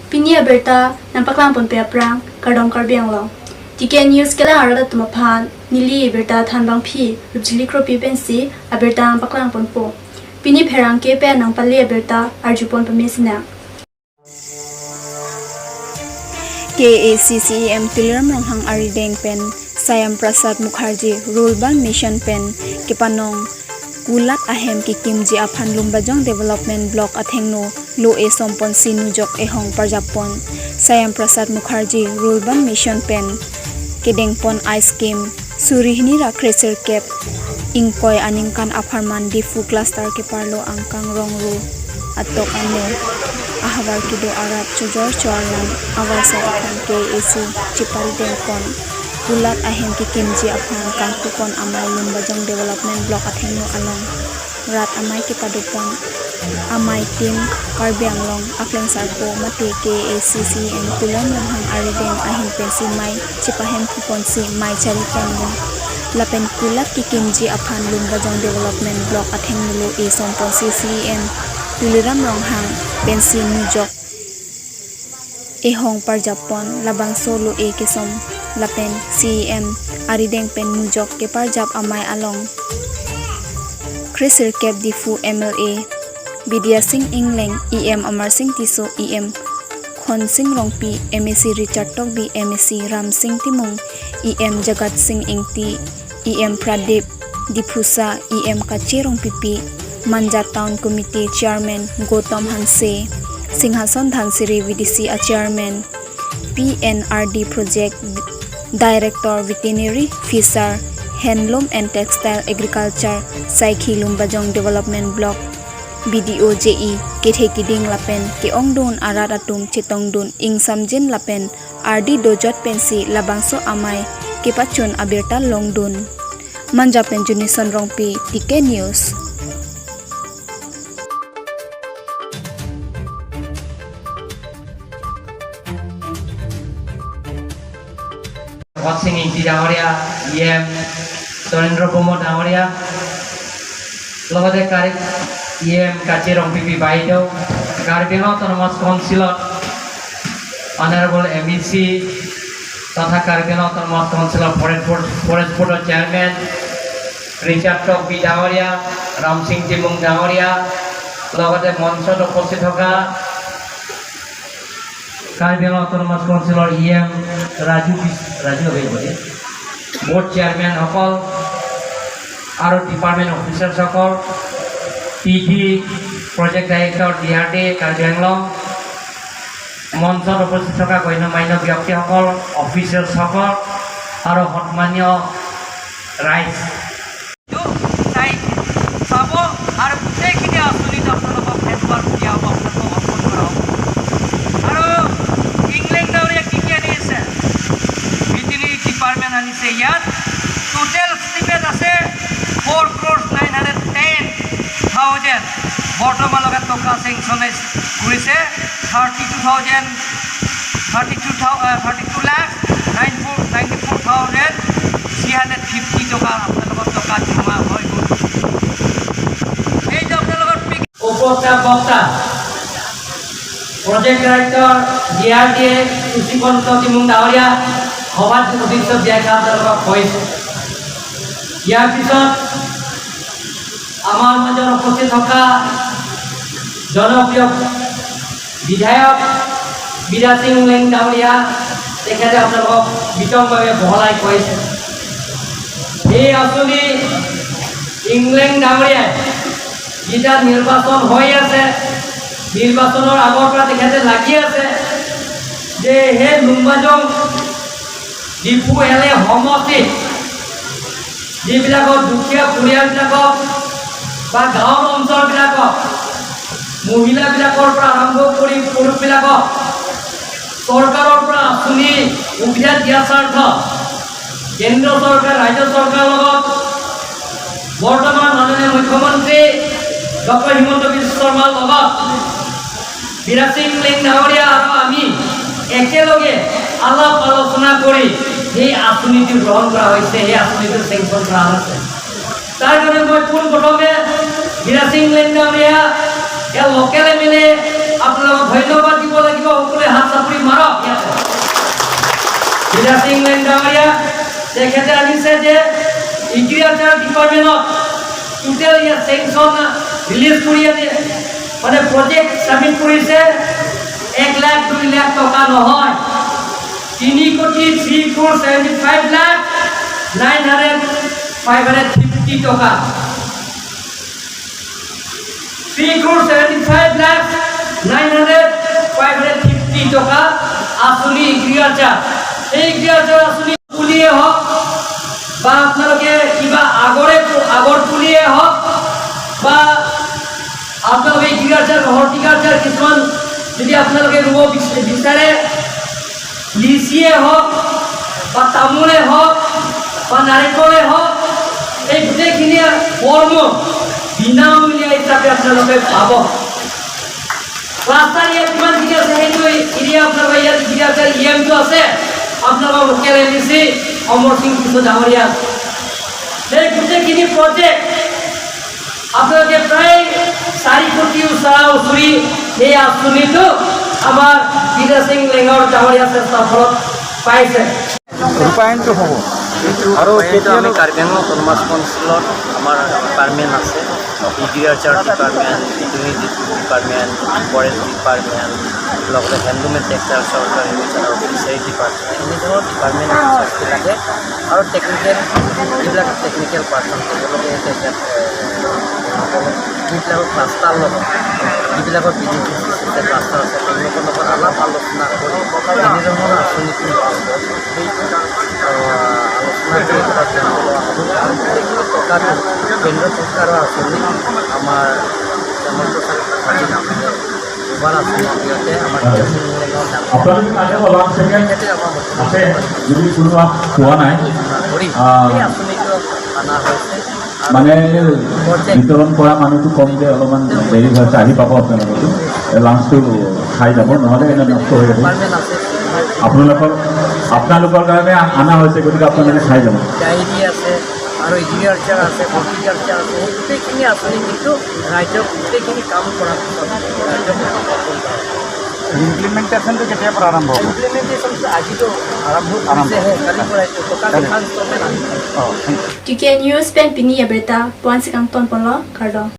Pini aberta nampaklang pon pe aprang kardong karbi anglong. TK News kela arada tumaphan nili berta thanbang phi rupjili kropi pensi aberta paklang pon po. Pini pherang ke pe nang pali aberta arjupon pamesina. KACCEM Tuliram Ronghang Arideng Pen Sayam Prasad Mukherjee Rurban Mission Pen Kipanong Kulat Ahem ki Kimji Aphan Lumbajong Development Block Athengno Lo E Sompon Sinujok Ehong Parjapon Sayam Prasad Mukherjee Rurban Mission Pen Kedengpon Ice Cream Surihni Rakresir Cap Ingkoi Aningkan Apharman Difu Cluster Keparlo Angkang Rongru Atok Anu Ahwar Kido Arab Chojor Chorlan Awasa Aphan KAC Chipari Dengpon Kulat Ahem ki Kimji Aphan Kangkupon Amai Lumbajong Development Block Athengno Along Rat Amai Kipadupon Amai Team Karbi Anglong Akleng Sarpo Mate KACCM Tulam Ronghang Arideng Ahim Pensi Mai Chipahem Phupon Si Mai Chari Penmu Lapen Kulat ki Kimji Aphan Lumbajong Development Block Athengno Lo E Sompon CCM Tuliram Ronghang Pensi Nujok Ehong Parjapon Labang Solo E Kesom Lapen CEM Arideng Pen Nujok ke Parjap Amai Along Khrisir Cap Difu MLA Bidya Singh Ingleng EM Amar Singh Tiso EM Khon Singh Rongpi MAC Richard Tokbi MAC Ram Singh Timung EM Jagat Singh Ingti EM Pradip Dipusa EM Kachi Rongpipi Manja Town Committee Chairman Gautam Hanse Singhason Dhansiri VDC a Chairman PNRD Project Director Veterinary Fisher Handloom and Textile Agriculture Saikhi Lumbajong Development Block BDO JE Kethe Kiding Lapen Ke Ongdun Arat Atum Chetongdun Ing Samjin Lapen RD Dojot Pensi Labangso Amai Kepachun Abirta Longdun Manja Pen Junison Rongpi TK News. Bhagat Singh Ingti ডাঙৰীয়া, E M চৰেন্দ্ৰ ব্ৰহ্ম ডাঙৰীয়া, লগতে কাৰি E M Kasi Rongpipi বাইদেউ, Karbi Anglong autonomous কাউন্সিলত honourable MEC তথা Karbi Anglong autonomous কাউন্সিলৰ forest বৰ্ডৰ chairman Richard Tokbi ডাঙৰীয়া, ৰামসিং তিমুং ডাঙৰীয়া, লগতে মঞ্চত উপস্থিত থকা কাৰ্বি আংলং অট'নমাছ কাউন্সিলৰ ই এম ৰাজু ৰাজু অভিপতি, বৰ্ড চেয়াৰমেনসকল আৰু ডিপাৰ্টমেণ্ট অফিচাৰ্ছসকল, PD project director DRD Karbi Anglong, মঞ্চত উপস্থিত থকা গণ্যমান্য ব্যক্তিসকল, অফিচাৰ্ছসকল আৰু সন্মানীয় ৰাইজ। চাই চাব আৰু গোটেইখিনি আঁচনিত আপোনালোকক হেণ্ডঅভাৰ দিয়া হ'ব, আপোনালোকক অৰ্পণ কৰা হ'ব। আৰু ইংলেণ্ড ডাঙৰীয়া কি কি আনি আছে? ভেটেনেৰী ডিপাৰ্টমেণ্ট আনিছে। ইয়াত টোটেল এষ্টিমেট আছে 4 crores 910,000। বৰ্তমানলৈকে টকা চেংচন কৰিছে 32 thousand 32 lakh 94,350 টকা আপোনালোকৰ টকা জমা হৈ গ'ল। এইটো আপোনালোকৰ পিক উপস্থিত বক্তা প্ৰজেক্ট ডাইৰেক্টৰ ডিআৰডিএ তুষিকন্ত তিমুং ডাঙৰীয়া, সভাত উদ্দেশ্য ব্যাখ্যা আপোনালোকক কৈছে। ইয়াৰ পিছত আমাৰ মাজত উপস্থিত থকা জনপ্ৰিয় বিধায়ক বিৰাজ সিং লেং ডাঙৰীয়া, তেখেতে আপোনালোকক বিতংভাৱে বহলাই কৈছে। এই আঁচনি ইংলেং ডাঙৰীয়াই যেতিয়া নিৰ্বাচন হৈ আছে, নিৰ্বাচনৰ আগৰ পৰা তেখেতে লাগি আছে যে সেই লুম্বাজং ডিফু এল এ সমষ্টিত যিবিলাকক দুখীয়া পৰিয়ালবিলাকক বা গাঁৱৰ অঞ্চলবিলাকক মহিলাবিলাকৰ পৰা আৰম্ভ কৰি পুৰুষবিলাকক চৰকাৰৰ পৰা আঁচনি সুবিধা দিয়া স্বাৰ্থত কেন্দ্ৰ চৰকাৰ, ৰাজ্য চৰকাৰৰ লগত বৰ্তমান মাননীয় মুখ্যমন্ত্ৰী ডক্টৰ হিমন্ত বিশ্ব শৰ্মাৰ লগত বীৰাসিং লিং ডাঙৰীয়া আৰু আমি একেলগে আলাপ আলোচনা কৰি সেই আঁচনিটো গ্ৰহণ কৰা হৈছে, সেই আঁচনিটো চেংচন কৰা হৈছে। তাৰ কাৰণে মই পোনপ্ৰথমে বীৰাসিং লিং ডাঙৰীয়া, ইয়াৰ লোকেল এমএলএ, আপোনালোকক ধন্যবাদ দিব লাগিব। সকলোৱে হাত ডাঙৰীয়া, তেখেতে আনিছে যে এগ্ৰিকালচাৰ ডিপাৰ্টমেণ্টত টোটেল ইয়াত চেংচন ৰিলিজ কৰি আনি মানে প্ৰজেক্ট ছাবমিট কৰিছে। 1 লাখ 2 লাখ টকা নহয়, 3 কোটি 3 crore 75 lakh 900 550 টকা। 3 crore 75 lakh 900 550 টকা আঁচনি এগ্ৰিকালচাৰ। এই এগ্ৰিকালচাৰ আঁচনি পুলিয়ে হওক বা আপোনালোকে কিবা আগৰ পুলিয়ে হওক বা আপোনালোকে এগ্ৰিকালচাৰ, হৰ্টিকালচাৰ কিছুমান যদি আপোনালোকে ৰুব বিচাৰে, লিচিয়ে হওক বা তামোলে হওক বা নাৰিকলে হওক, এই গোটেইখিনি ফল মূল বিনামূলীয়া হিচাপে আপোনালোকে পাব। ক্লাষ্টাৰ ইয়াত কিমানখিনি আছে, সেইটো এৰিয়া আপোনালোকৰ ইয়াত এগ্ৰিকালচাৰ ইএমটো আছে, আপোনালোকৰ লোকেল এমডিচি অমৰ সিং কিশোৰ ডাঙৰীয়া। সেই গোটেইখিনি প্ৰজেক্ট আপোনালোকে প্ৰায় 4 কোটি ওচৰা ওচৰি এই আঁচনিটো আমাৰ বীৰা সিং লেঙৰ ডাঙৰীয়া চেষ্টাৰ ফলত পাইছে। ৰূপায়ণটো হ'ব এইটো আৰু ৰূপায়ণটো আমি কেতিয়ালৈ? কাৰ্বি আংলং অট'নমাছ কাউন্সিলত আমাৰ ডিপাৰ্টমেণ্ট আছে, agriculture department, department, forest department, লগতে হেণ্ডলুম এণ্ড টেক্সটাইল, চৰকাৰী মিছন আৰু ফিচাৰী ডিপাৰ্টমেণ্ট, এনেধৰণৰ ডিপাৰ্টমেণ্ট অফিচাৰ্ছবিলাকে আৰু টেকনিকেল যিবিলাক টেকনিকেল পাৰ্চন, তেওঁলোকে তেখেত যিবিলাকৰ ক্লাষ্টাৰ লগত, যিবিলাকৰ বিডিপি ক্লাষ্টাৰ আছে, তেওঁলোকৰ লগত আলাপ আলোচনা কৰি কেনেধৰণৰ আঁচনিটো লোৱা হ'ব, সেইটো আলোচনা কৰি এটা সিদ্ধান্ত লোৱা হ'ব। আৰু গোটেইখিনি টকাটো কেন্দ্ৰ চৰকাৰৰ আঁচনি, আমাৰ হেমন্ত মুখাৰ্জী ডাঙৰীয়াই দুবাৰ আঁচনিৰ জৰিয়তে আমাৰ আপোনালোকে নাযাব, ওৱান ছেকেণ্ড তেখেতে আমাৰ আছে। মুখ্যমন্ত্ৰী যদি কোনোবা পোৱা নাই, আলোচনা কৰি এই আঁচনিটো অনা হৈছে আৰু মানে প্ৰজেক্ট বিতৰণ কৰা মানুহটো কম যে অলপমান দেৰি হৈছে, আহি পাব। আপোনালোকতো লাঞ্চটো খাই যাব, নহ'লে এনে নষ্ট হৈ যাব। ডিপাৰ্টমেণ্ট আছে। আপোনালোকৰ কাৰণে অনা হৈছে, গতিকে আপোনালোকে খাই যাব। ডায়েৰী আছে আৰু এগ্ৰিকালচাৰ আছে, হৰ্টিকালচাৰ আছে। সেই গোটেইখিনি আঁচনি কিন্তু ৰাজ্যক গোটেইখিনি কাম কৰাৰ পিছত ৰাজ্যক অৰ্পণ কৰা হ'ব। ইমপ্লিমেণ্টেশ্যনটো কেতিয়াৰ পৰা আৰম্ভ হ'ব? ইমপ্লিমেণ্টেশ্যনটো আজিতো আৰম্ভ আৰম্ভ। কৰিছেহে, কালিৰ পৰা এইটো টকা ইনষ্টলমেণ্ট আহিব। অঁ, thank U. TK News pen pini ya berita puan sikang ton ponlo kardong.